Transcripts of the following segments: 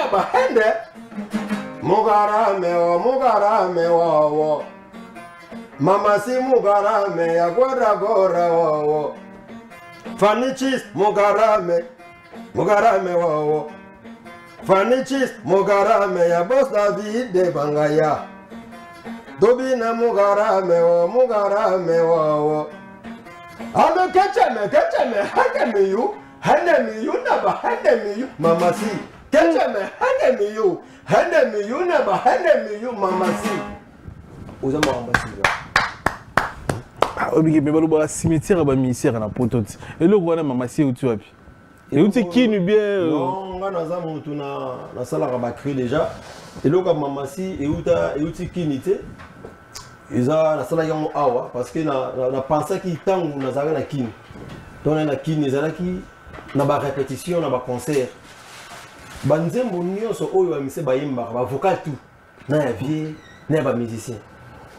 na bahende mugarame o mugarame wowo mama si mugarame ya gora gora wowo fanichis mugarame mugarame wowo fanichis mugarame ya boss David bangaya dobina mugarame o mugarame wowo ame kecheme kecheme hende miyu hende miyu naba hende miyu mama si kecheme hende miyu hende miyu naba hende miyu mama si oza makambo ya sika. Obiki mpe balobaka cimetière ya bamusiciens na poto ti eloko wana mama si euti wapi? Euti kini bien? Non, nga naza motu na nasalaka bacri déjà. Eloko ya mama si euta euti kini te, eza nasalaki yango awa parce que napensaki ntango nazalaka na kini, to na kini ezalaki na barépétition, na baconcert, banzembo nyonso oyo bamise bayembaka, bavocal tout na ya vie na ya bamusicien,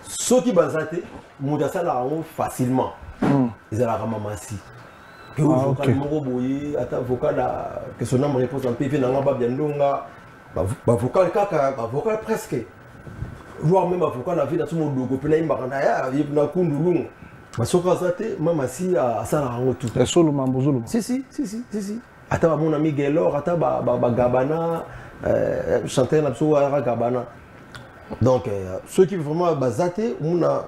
soki baza te, moto asalaka yango facilement ezalaka mamasi ke oyo vocal moko boye, ata vocal que son âme repose en paix, nanga babia ndonga, bavocal kaka bavocal presque, voire même bavocal na vie na so modogo mpe nayembaka na ya na kundulungu, basoki aza te, mama si asalaka yango tout. Solo mambo ozoloba? Si si si si si si, ata bamona Miguelor, ata bagabana, chanteur na biso ayaka gabana. Donc soki vraiment baza te, omona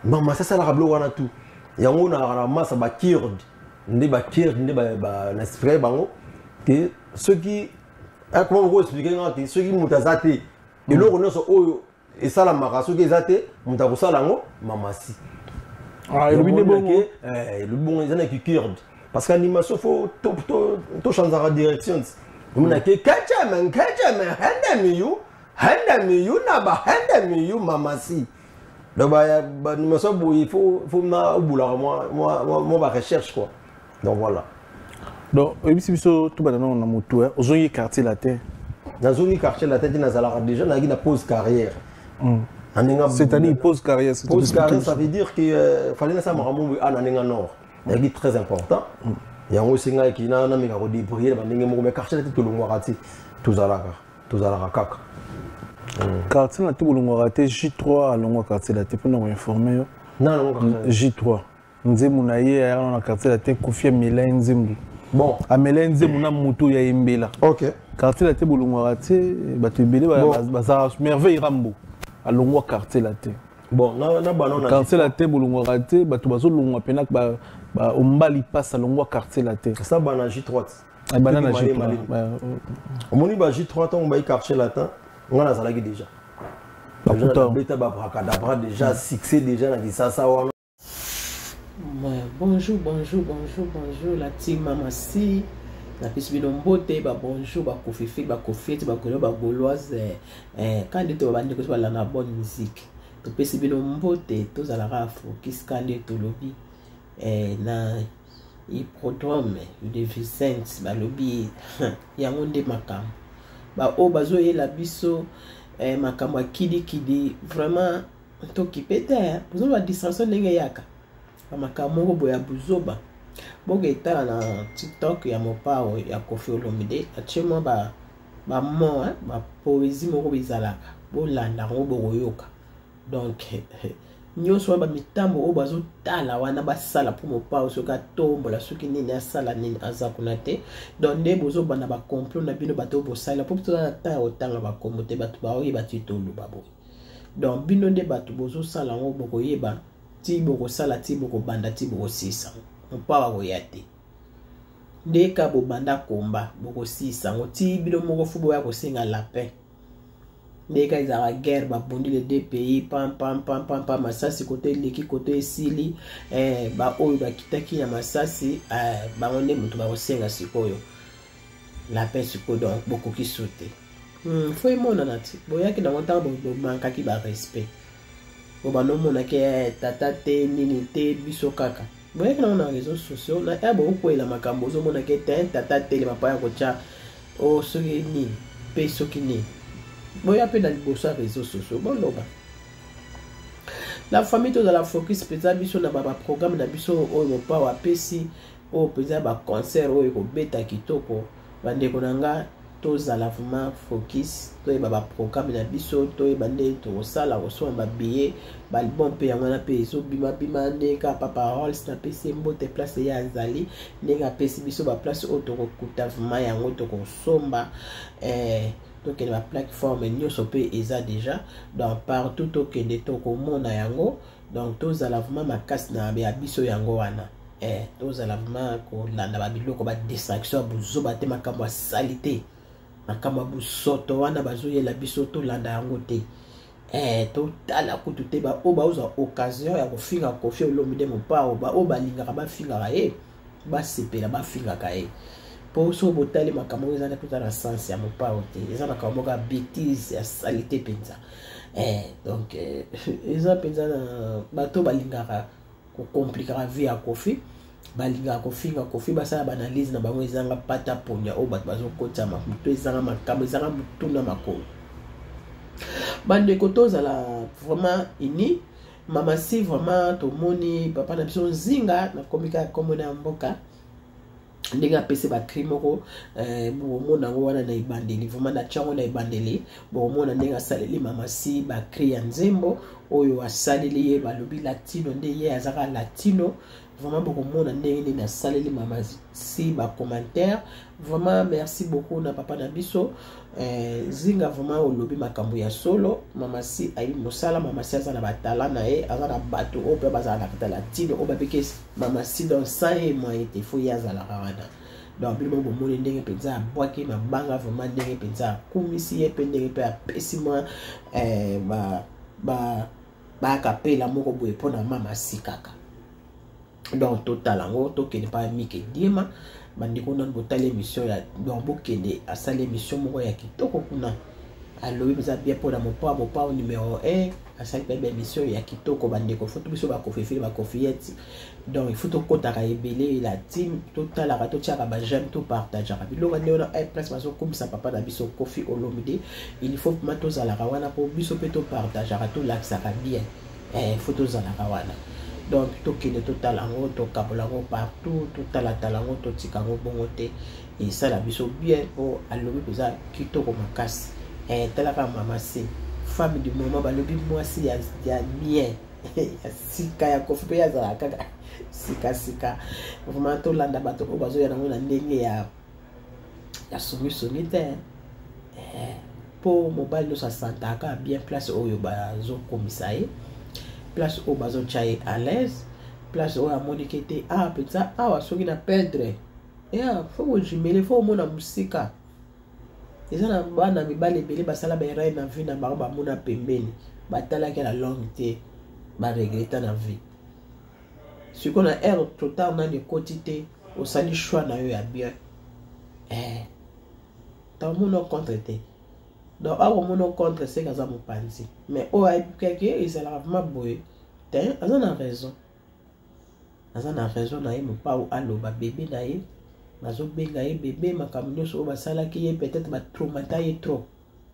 mama si asalaka biloko wana tout. Yango na masa bakirde nde, bakirde nde na expliquer bango ke soki, comment boko expliquer nga ke soki moto aza te, eloko nyonso oyo esalamaka soki eza te, moto akosala yango mamasi. Elobi nde bongo? Elobi bongo, eza na kikirde parce que animation faut tochangeaka direction. Omonake kecheme nkecheme hende miyu hende miyu na bahende miyu mamasi. Donc baanimation boye, il faut na obulaka mwa barecherche quoi, donc voilà. Donc oyebisi biso tobanda nano na motu, ozongi Quartier Latin? Nazongi Quartier Latin te, nazalaka déjà, nazalaki na pause carrière. Na ndenge C'est-à-dire pause carrière? Pause carrière, ça veut dire que fallait nasala makambo boye na ndenge nord ezalaki très important. Yango esengaki nameka kodébrouiller na bandenge moko, mais Quartier Latin tolongwaka te, tozalaka kaka. Quartier Latin bolongwaka te. J3 alongwa Quartier Latin mpona koinformer yo. J3, nzembo na ye ayaka na Quartier Latin, Kofi amela ye nzembo. Bon. Amela ye nzembo na moto oyo ayembela. Quartier Latin bolongwaka te, bato ebele bazalaka. Merveille Rambo alongwa Quartier Latin. Bon, na bano na Quartier Latin bolongwaka te, bato bazolongwa mpena. Ombali passe alongwa Quartier Latin. Sa bana J3. Bana na J3. Omoni ba J3, ntango bayi Quartier Latin, nga nazalaki déjà beta babracadabra déjà, succès déjà na Kisasa wana. Ouais, bonjour, bonjour, bonjour, bonjour la team Mamasi. Napesi bino mbote, babonjour, bakofifi, bakofieti, bagaulois, bagauloise, ka nde to bandeko so balanda bonne musique, topesi bino mbote. Tozalaka focus ka nde tolobi na hippodrome de Vicente, balobi yango nde makambo baoyo bazoyela biso makambo ya kidikidi. Vraiment tokipe te, bozoloba distraction ndenge eyaka, bamakambo moko boye ya buzoba. Boke etala na TikTok ya Mopao ya Kofi Olomide, atie mwa bamo bapoésie moko ezalaka, bolanda yango, bokoyoka. Donc nyonso wana bamitambo oyo bazotala wana basala mpo Mopao soki atombola, soki nini asala nini, aza kuna te. Donc nde bozobanda bacomplot na bino, bato oyo bosalela mpo toza na temps ya kotanga bakombo te, bato baoyeba ti toloba boye. Donc bino nde bato bozosala yango, bokoyeba ti bokosala, ti bokobanda, ti bokosisa, Mopao akoya te. Nde ka bobanda komba, bokosisa yango ti bino moko fu boya kosenga lapin. Ndenge ezalaka guerre, babundi les deux pays, pam pam pam pam pam, masasi kote eleki, kote esili, baoyo bakitaki na masasi bango nde moto bakosenga sikoyo lapin sikoyo. Donc bokoki so te, fo emonana ti boyaki nango ntango bomankaki barespect bo banomonaki tata te nini te. Biso kaka boyaki nango na réseaux sociaux na ya bokokwela makambo, ozomonaki ete tata telema mpo ya kotya o soki nini mpe soki nini. Boya mpe na liboso ya réseaux sociaux, boloba. La famille, tozala focus mpenza biso na baprogramme na biso oyo Mopao apesi, oyo mpenza baconcert oyo ekobeta kitoko. Bandeko na nga, Tozala vraiment focus, toyeba baprogramme na biso, toyeba nde tokosala kosomba babillet, baalbum mpe yango wana mpe ezobimabima ndenge kaka Papa Rolls napesi ye mbote place ye azali, ndenge apesi biso baplace oyo tokokuta vraiment yango tokosomba. Tokende baplateforme nyonso mpe eza déjà, donc partout tokende tokomona yango. Donc tozala vraiment makasi na ya biso yango wana. Tozala vraiment kolanda babiloko, badistraction ya bozoba te, makambo ya sali te, makambo ya bosoto wana bazoyela biso, tolanda yango te. Totala kutu te baoyo bazwa occasion ya kofinga Koffi Olomide Mopao, baoyo balingaka bafingaka ye, basepela bafingaka ye, mpo soki botali makambo oyo eza mpenza na sens ya Mopao te, eza makambo moko ya bétise, ya saleté mpenza. Donc eza mpenza na bato balingaka kokomplikaka vie ya Koffi, balingaka kofinga Koffi, basala baanalyse na bango ezanga pata ponya oyo bato bazokotisa motu, ezanga makambo, ezanga motu na makolo. Bandeko, tozala vraiment uni. Mama si vraiment tomoni papa na biso Nzinga, nakomi kaka komona ya mboka, ndenge apesi bacri moko, bokomona yango wana na ebandeli. Vraiment natia yango na ebandeli, bokomona ndenge asaleli Mama Si bacri ya nzembo oyo asaleli ye. Balobi latino nde ye azaka latino. Vraiment bokomona ndenge nini asaleli Mama Si bacommentaire. Vraiment merci beaucoup na papa na biso Zinga. Vraiment olobi makambo ya solo. Mama Si ayebi mosala. Mama Si aza na batala na ye, aza na bato oyo mpe bazala na kata latino oyo babiki Mama Si. Donc sans ye moyen te, faut ye azalaka wana. Donc bino bomoni ndenge mpenza abwaki mabanga, vraiment ndenge mpenza akumisi ye, mpe ndenge mpe apesi mwa ba acapella moko boye mpona Mama Si kaka. Donc totala yango, tokende mpa Mike Diema. Bandeko, nanu botala émission ya, donc bokende, asali émission moko ya kitoko kuna, alobi mpenza bien mpona Mopao, Mopao numéro 1. Asali mpe baémission ya kitoko. Bandeko, faut biso bakofifili, bakofiyeti, donc il faut tokɔtaka ebele la team, totalaka, totiaka baj'aime, topartageaka biloko nde wana. Place bazokumisa papa na biso Koffi Olomide, il faut vraiment tozalaka wana, mpo biso mpe topartageaka, tolakisaka bien. Faut tozalaka wana. Donc tokende totala yango, tokabola yango partout, totalatala yango, totika yango bongo te, esala biso bien, mpo alobi mpenza kitoko makasi. Talaka Mama Si, femme du moment, balobi mwasi ya bien, ya sika ya Koffi, mpe azala kaka sikasika. Vraiment tolanda bato oyo bazoya nango na ndenge ya songisongi te, mpo mobali nyonso asantaka bien place oyo bazokomisa ye, place oyo bazotya ye à l'aise, place oyo amoniki ete awa mpenza, awa soki na perdre ya, faut kojumele, faut omona mosika. Eza na bana mibali ebele basala baerreur na vie na bango, bamona pembeni, batalaki na longue te, baregreta na vie. Sikoyo na heure trop tard nani ekoti te, osali choix na yo ya bien, tamona contre te. Donc awa omona contre seke aza mopanzi, mais oyo ayebikaki ezalaka vraiment boye te, aza na raison, aza na raison na ye. Mopao aloba bebe na ye, bazobenga ye bebe, makambo nyonso oyo basalaki ye, peut-être batraumata ye trop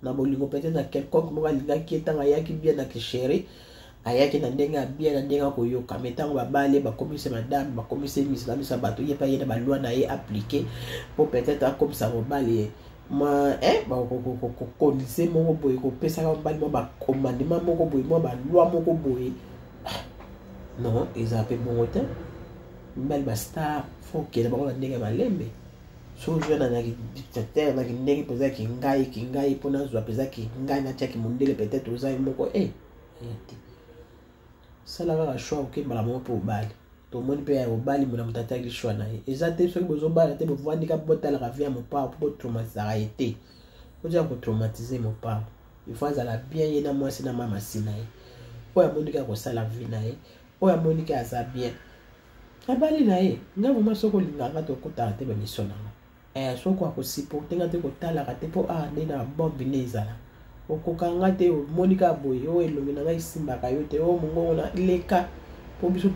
na bolingo, peut-être na quelconque moko alingaki ye. Ntango ayaki bien na kichéri, ayaki na ndenge ya bien, na ndenge akoyoka, mais ntango babale, bakomisa madame, bakomisa miso na miso ya bato, ye mpe aye na baloi na ye appliqué, mpo peut-être akomisa mobali ye ma kokonise moko boye, kopesaka mobali mwa bacommandement moko boye, mwa baloi moko boye. Non, eza mpe bongo te. Mibali bastar, faut okende bango na ndenge ya malembe. So ozwa na dictateur na kindenge mpenza kingai kingai, mpo nazwa mpenza kingai, natiaki mondele, peut-être oza ye moko te. Sala kaka choix, okembala moko mpe obali. Tomoni mpe ya obali mona moto atiaki choix na ye eza te. Soki bozobala te, bovandika, botalaka vie ya Mopao, mpo botraumatisaka ye te. Otia kotraumatize Mopao, il faut azala bien ye na mwasi na mama si na ye oyo amoniki akosala vie na ye, oyo amoniki aza bien, abali na ye. Nga vraiment, soki olingaka, tokotaka te bamission nanga. Soki akosupporte nga te, kotalaka te, mpo ah, nde na bombe nde ezala okoka nga te. Omoni kaka boye, oyo elongi na ngai esimbaka yo te, oyo mongongo na leka, mpo biso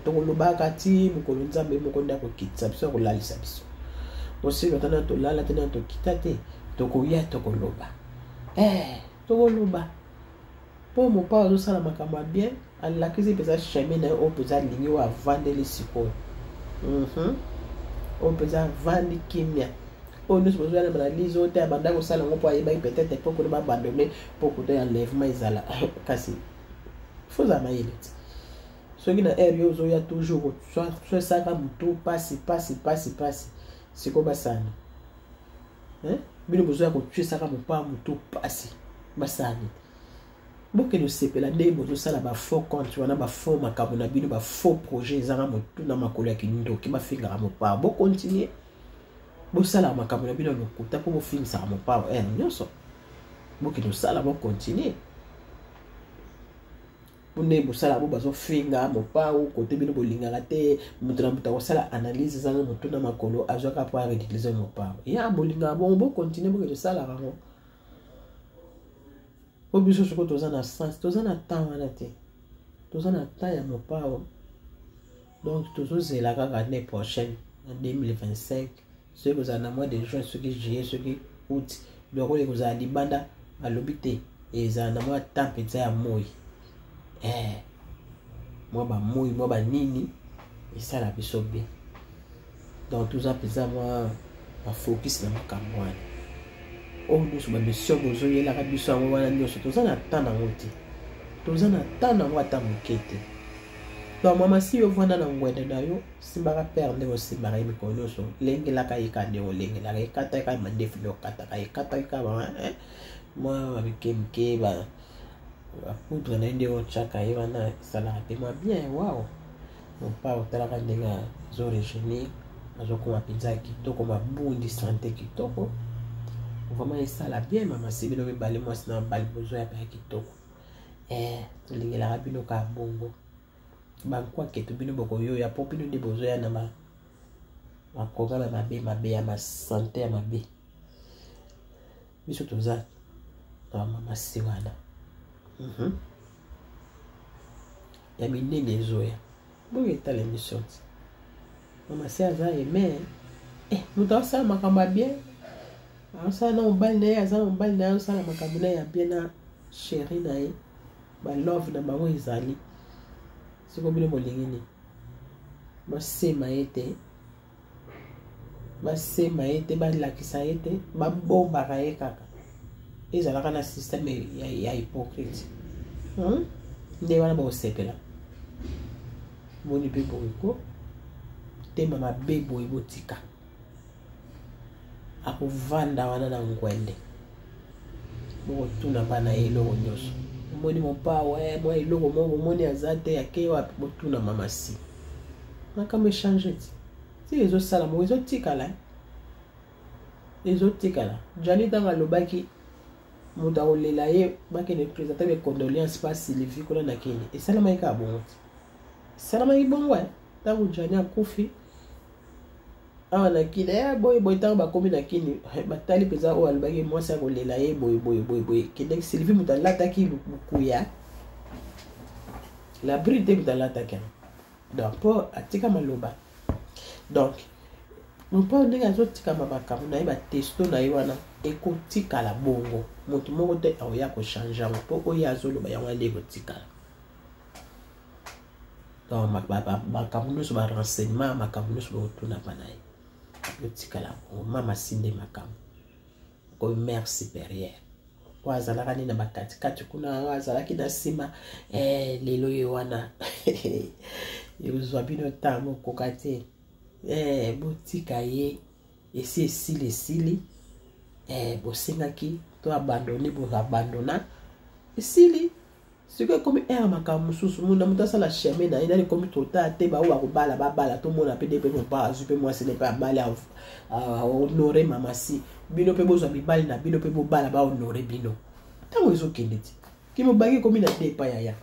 tokolobaka ti mokolo Nzambe moko nde akokitisa biso, akolalisa biso. Osilo ata na tolala te, na tokita te, tokoya, tokoloba, tokoloba, mpo Mopao azosala makambo ya bien, alakisi mpenza chemin na ye oyo mpenza alingi, oyo avandeli sikoyo, oyo mpenza avandi kimia. Oyo nyonso bozoya na analyse oyo te, abanda kosala yango mpo ayebaki peut-être mpo kuna baabandonne mpo kuta ya enlèvement ezala. Kasi fo ozala mayele te. Soki na heure yo ozoya toujours so esaka motu pasi pasi pasi pasi, sikoyo basani bino bozoya kotuesaka mopaa motu pasi, basani bokende osepela ndenge bozosala bafaux compte wana, bafaux makambo na bino, bafaux projet ezanga motu na makolo ya kindoki. Bafingaka mopaa, bokontinue bosalaka makambo na bino ya lokuta mpo bofingisaka mopaa heure nyonso. Bokende osala, bokontinue mpo ndenge bosala bo bazofinga mopao kote bino bolingaka te. Moto na moto akosala analyse ezanga motu na makolo, azwaka mpo aridiculize mopao ya bolingaka bongo. Bokontinue, bokende osalaka yango po biso sikoyo toza na sens, toza na temps wana te, toza na temps ya mopao. Donc tozozela kaka année prochaine na 2025, soki kozala na mois de juin, soki juillet, soki août. Donc oyo ekozala libanda, balobi te, ezala na mwa temps mpenza ya moi, mwa bamoi, mwa banini esala biso bien. Donc toza mpenza mwa bafocus na makambo wana. Oyo nyonso bamission bozoyelaka biso yango wana nyonso, toza na temps nango te, toza na temps nango ata moke te. Donc mama, si yo vanda na ngwende na yo, simbaka pere ndenge osimbaka ye mikolo nyonso, lengelaka ye kaka ndenge olengelaka ye, kataka ye mandefu nde okataka ye, kataka kaka mwa mike mike, bapoudre na ye ndenge otyaka ye wana, esalaka mpe mwa bien. Wow, mopa otalaka ndenge azorejeunir, azokoma mpenza ya kitoko, mabundi, sante kitoko, vraiment esala bien. Mama si, bino mibale, mwasi na mobali, bozoya mpe ya kitoko. Tolingelaka bino kaka bongo. Bankwake to bino bokoyoya mpo bino nde bozoya na baprogramme ya mabe mabe, ya masante ya mabe. Biso toza na bamama si wana ya minene ezoya. Bongo etala émission ti mama si aza aime, moto asala makambo ya bien, asala na mobali na ye, aza na mobali na ye, asala makambo na ye ya bien na chéri na ye, balove na bango ezali. Siko bino bolingi nini? Basema ye te, basema ye te, balakisa ye te, babombaka ye kaka. Ezalaka na système ya hypocrite nde wana bosepela. Boni mpe boye ko tema mabe boye? Botika, akovanda wana na ngwende, bokotuna bana ye eloko nyonso. Omoni mopawa mwa eloko moko, bomoni aza te, ake wapi? Botuna mama si. Makambo echange ti ti ezosala moko, ezotikala, ezotikala. Jani ntango alobaki moto akolela ye, bakende présente bacondoléance pa Sylvie kuna na Kenya, esalamaki kaka bongo ti esalamaki bongo. Ntango Jani akufi awa na Kini, boye boye, ntango bakomi na Kini, batali mpenza oyo alobaki mwasi akolela ye boye boye boye boye, kendeki Sylvie, moto alataki lukuya la brune te, moto alataki yango. Donc mpo atika maloba, donc mpo ndenge azotikama makambo na ye, batesto na ye wana ekotikala bongo, moto moko te akoya kochange yango, mpo oyo azoloba yango wana nde ekotikala. Donc makambo nyonso, barenseignement, makambo nyonso bakotuna mpa na ye, ekotikala bongo. Mama si nde makambo oyo, mère supérieure oyo azalaka nini na bakatikati kuna, oyo azalaki na nsima, lelo ye wana ekozwa bino ntango okoka te. Botika ye, esi esili, esili. Bosengaki to abandone, boabandona, esili. Sikoyo ekomi ere makambo mosusu, muna moto asala chemin na ye. Nani ekomi tota te, baoyo bakobala babala, tomona mpe nde mpe mopa azwi mpe mwasi ne mpe abali, ahonore mama si. Bino mpe bozwa mibali na bino mpe bobala, bahonore bino. Ntango ezokende ti kimobangi ekomi na de epai yaya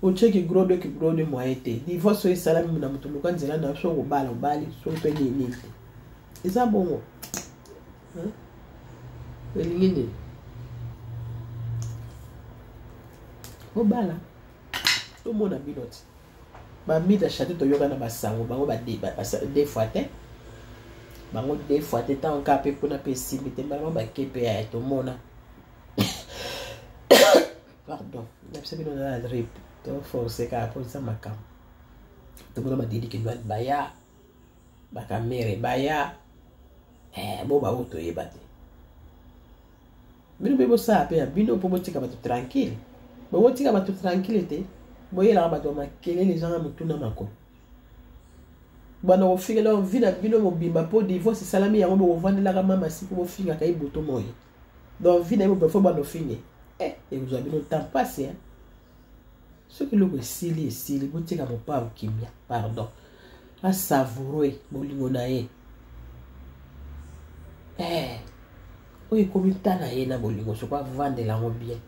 otieki gros de gros de moyen te. Divorce oyo esalami na moto, luka nzela na so okobala, obali, soki mpe nini nini te, eza bongo. Elingi nini? Obala, tomona bino ti bamida chate, toyoka na basango bango deux fois te, bango deux fois te. Ntango kaka mpe kuna mpe esimbi te, mbala bake mpe yaya, tomona. Pardon, nabisa bino na drip, toforce kaka mpo eza makambo. Tomona badidi kinwani baya, bakamere baya. Eh, bo baoyo toyeba te. Bino mpe bosala mpe ya bino mpo botika bato tranquille. Bokotika bato tranquille te, boyelaka bato ya makelele ezanga motu na makolo. Banda kofingela vi na bino mobimba mpo divorce esalami yango bokovandelaka mama si mpo bofingaka ye butu moi. Donc vi na ye mobimba fo banda ofinge. Eh, ekozwa bino temps pasi hein. Soki eloko esili esili, botika mopao kimia, pardon. Asavoure bolingo na ye. Eh, oyo ekomi ta na ye na bolingo soko avandela yango bien.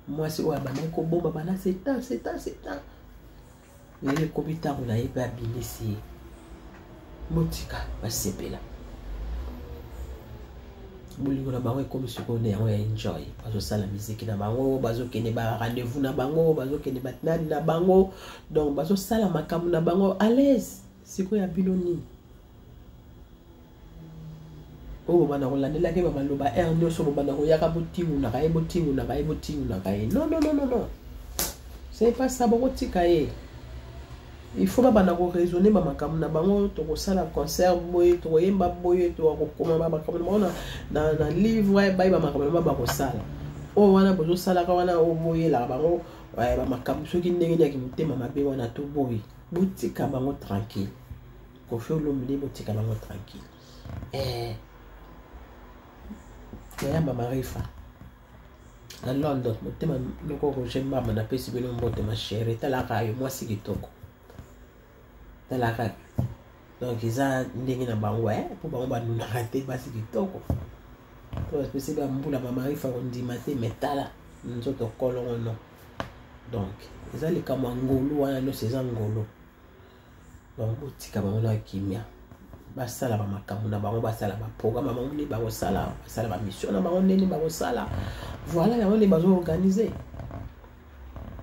Mwasi oyo abandaki kobomba banda setan setan setan, lelo ekomi ntango na ye mpe abimisi ye. Botika basepela bolingo na bango ekomi sikoyo nde yango ya enjoy. Bazosala miziki na bango, bazokende ba rendez-vous na bango, bazokende batinani na bango, donc bazosala makambo na bango à l'aise. Sikoyo ya bino nini? Oyo bobanda kolandelaki ba maloba heure nyonso, bobanda koyaka botingunaka ye, botingunaka ye, botingunaka ye. Non, non, non, non, non, c'est pas ça. Bokotika ye, il faut babanda koraisonne bamakambo na bango. Tokosala concert boye, tokoyemba boye, tokokoma bamakambo na bango na livre, bayeba makambo na bango bakosala. Oyo wana bozosalaka wana, oyo boyelaka bango bamakambo soki ndenge nini yaki motema mabe wana, toboyi. Botika bango tranquille. Koffi Olomide, botika bango tranquille. Eh, yaya Mama Rifa na London, motema noko Roger Mbamba, napesi bino mbote ma chérie. Talaka yo mwasi kitoko, talaka. Donc eza ndenge na bango eh, mpo bango banunaka te basi kitoko to bapesi bambula. Mama Rifa kondima te, me tala nzoto kolongono. Donc eza likambo ya ngolu wana nyonso, eza ngolu. Donc botika bango na kimia, basala bamakambo na bango, basala baprogramme na bango nde bakosala, basala bamission na bango ndenge bakosala. Voilà, yango nde bazoorganize.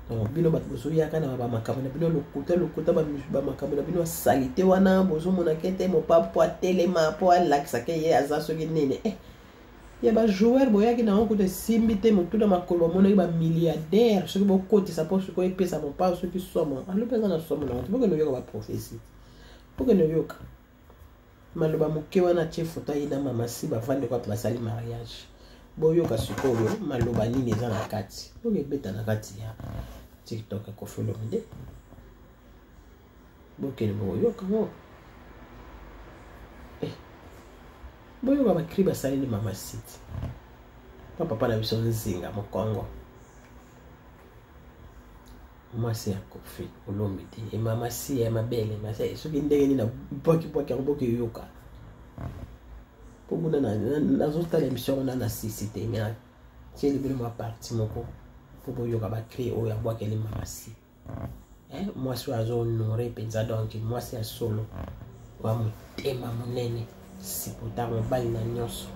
Donc bino bato bozoyaka na bamakambo na bino lokuta lokuta, bamakambo na bino ya salite wana, bozomona ke te mopa mpo atelema mpo alakisaka ye aza soki nini. Eh, ya bajoueur boyaki na yango kuta esimbi te, motu na makolo bamonaki bamilliardaire. Soki bokotisa mpo sikoyo epesa mopa soki somo, alobi aza na somo nango te. Bokende oyoka baprophétie, bokende oyoka maloba moke wana. Atie foto aye na mama si bavandi kwapi, basali mariage. Boyoka sikoyo maloba nini eza na kati, boke ebeta na kati ya TikTok ya Koffi Olomide. Bokende bokoyoka ngo. Eh, boyoka bacri basaleli mama siti pa papa na biso Nzinga Mokongo, mwasi ya Koffi Olomide. E mama si ya mabele soki ndenge nini na bwaki bwaki yango, bokeyoka mpo kuna nazotala émission wana na sisi te, me natieli bino mwa parti moko mpo boyoka bacri oyo abwakeli mama si. Eh, mwasi oyo azohonore mpenza, donc mwasi ya solo wa motema monene, sipota mobali na nyonso.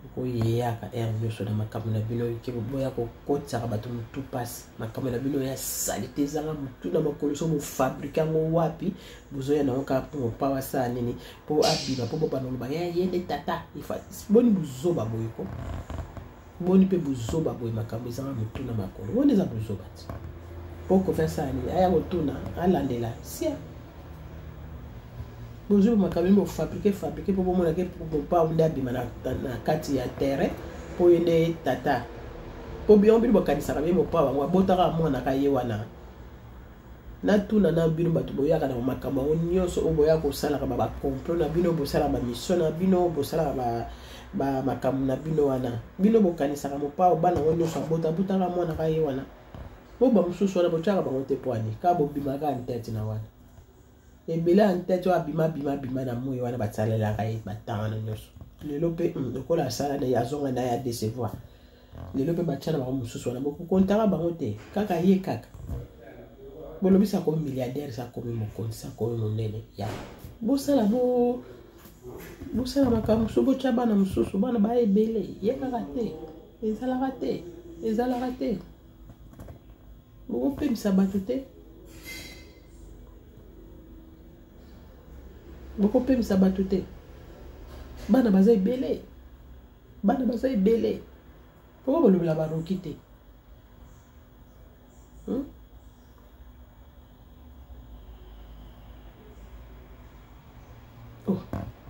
Okoyeyaka heure nyonso na makambo na bino ke boya kokotisaka bato motu mpasi. Makambo na bino ya salite ezanga motu na makolo, so bofabrike yango wapi, bozoya nango kaka mpo mopa wasala nini, mpo abima, mpo bobanda oloba ya ye nde tata. Boni buzoba boye ko, boni mpe buzoba boye, makambo ezanga motu na makolo wana eza buzoba ti. Mpo Koffi asala nini? Aya kotuna, alandela sia. Bozwi makambo nini bofabrike fabrike mpo bomona ke mopa nde abima na kati ya terrain, mpo ye nde tata, mpo bino bino bokanisaka be mopa bango abotaka mwanaka ye wana. Natuna na bino bato boyaka na makambo yango nyonso oyo boyaka kosalaka bacomplot na bino, bosalaka bamission na bino, bosalaka bamakambo na bino wana, bino bokanisaka mopao bana yango nyonso abota abotaka mwanaka ye wana? Po bamosusu wana botyaka bango te pwani kaka bobimaka ntete na wana ebele ya ntete oyo abima bima bima na moi wana, basalelaka ye batanga wana nyonso. Lelo mpe lokola asala na ye, azonga na ye, adecevoir. Lelo mpe batya na bango mosusu wana, bokokontaka bango te, kaka ye kaka bolobisa akomi milliardaire, sa akomi mokonzi, sa akomi monene. Ya bosala bo bosala makambo mosusu, botya bana mosusu, bana baya ebele, ye kaka te. Ezalaka te, ezalaka te, bokopemisa bato te, bokopemisa bato te. Bana baza ebele, bana baza ebele, poko bolobela baroki te, Oh,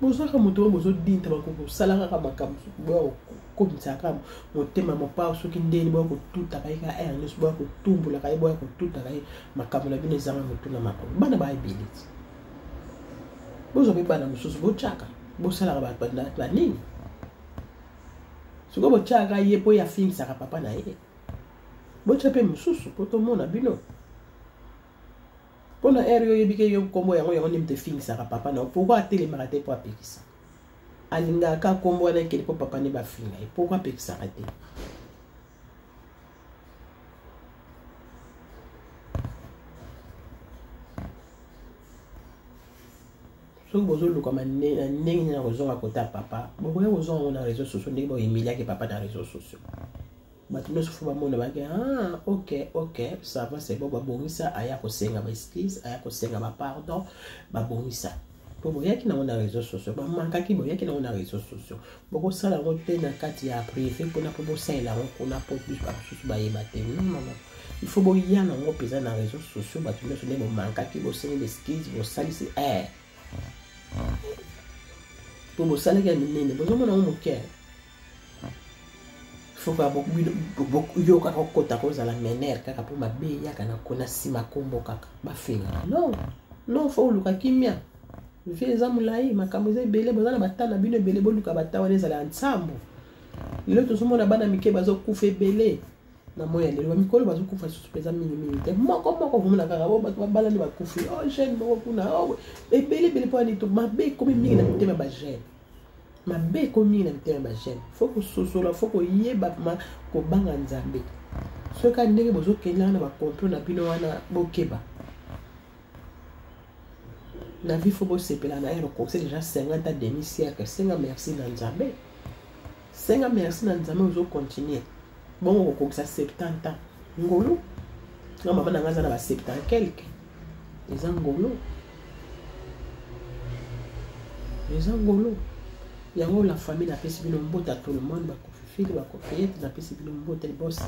bozwaka moto oyo bozodinta bakosala kaka makambo boya kokomisaka motema mopao soki ndeni boya kotutaka ye kaka ere nyonso boya kotumbolaka ye boya kotutaka ye makambo na bino ezanga motu na makolo bana baya ebele ti bozwa mpe bana mosusu botyaka bosalaka banini sikoyo botyaka ye mpo ye afingisaka papa na ye botya mpe mosusu mpo tomona bino mpo na heure yo oyebi ke yo nkombo yango yango nde moto efingisaka papa na yo pourkui atelemaka te mpo apekisa alingaka kaka nkombo wana ekende mpo papa nde bafinga ye pourkui apekisaka te soki bozoluka na ndenge nini na kozonga kota papa bokoya kozonga ngo na réseau sociaux ndenge boemiliaki papa na réseau sociaux bato nyonso fo bamona bake ah ok ok ça va c'est bon babongisa aya kosenga ba excuse aya kosenga ba pardon babongisa mpo boyaki nango na réseau sociaux bamankaki boyaki nango na réseau sociaux bokosala yango te na kati ya privé mpona mpo bosalela yango kuna mpo bamosusu bayeba te non non non il faut boya nango mpenza na réseau sociaux bato nyonso nde bomankaki bosengi ba excuse bosalisi eh mpo bosalaki ya minene bozomona yango moke foka yo kaka okota kozala mener kaka mpo mabe eyaka na kona nsima nkombo kaka bafinga non non fo oluka kimia vie eza molai makambo eza ebele boza na bata na bino ebele boluka bata wana ezala ya nsambo lelo tozomona bana mike bazokufa ebele na moi ya lelo bamikolo bazokufa lisusu mpenza mingimingi te moko moko komona kaka o oh, bato babalani bakufi o oh, jeune moko kuna o oh, ebele ebele mpo wani mabe ekomi mingi na mitema ya bajeune mabe ekomi mingi na mitema ya bajeune fo kososola fo koyeba kobanga nzambe soki kaka ndenge bozokende wana bakomplot na bino wana bokeba na vie fo bosepela na ere okokisi deja 50 a demi siècle senga merci na nzambe senga merci na nzambe ozocontinue bongo okokokisa 70 ans ngolu nga mama na nga aza na ba 70 quelque eza ngolu eza ngolu yango la famille napesi bino mbote tout le monde bakofifili bakofiyete napesi bino mbote libos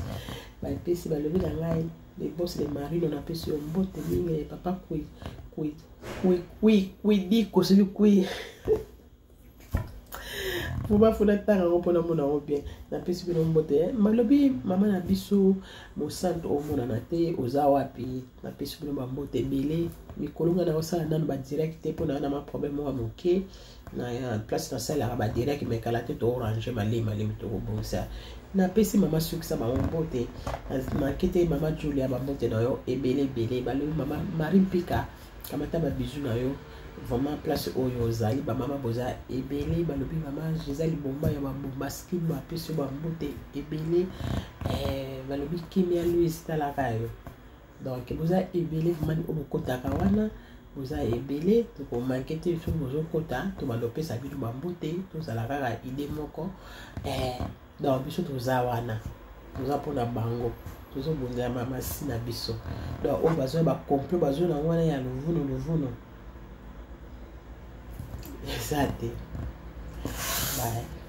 bapesi balobi na ngai libos de marino napesi yo mbote mingi papa kui kui kui kui kuidiko soki kui po bafuna ntanga yango mpona mona yango bien napesi bino mbote eh. malobi mama na biso mosantu omonana te oza wapi napesi bino bambote ebele mikolo ngai nakosala nano badirect te mpona na ma problème moko ya moke na place nasalelaka badirect me kala te toorange malemi malemi tokobongisa napesi mama sukisa bango mbote manke te mama julia bambote na yo ebele ebele balobi mama marie mpika kamata ba bisous na yo vraiment place oyo ozali bamama boza ebele balobi mama eza libomba ya babombaski bapesi yo bambote ebele eh, balobi kimia louise talaka yo donc boza ebele vraiment oyo bokotaka wana boza ebele tokomanke te soki bozokota tobanda opesa bino bambote tozala kaka ide moko eh, donc biso toza wana toza mpona bango tozobundela mamasi na biso donc oyo bazwa bacomplot bazwa nango wana ya luvunu luvunu eza te bye.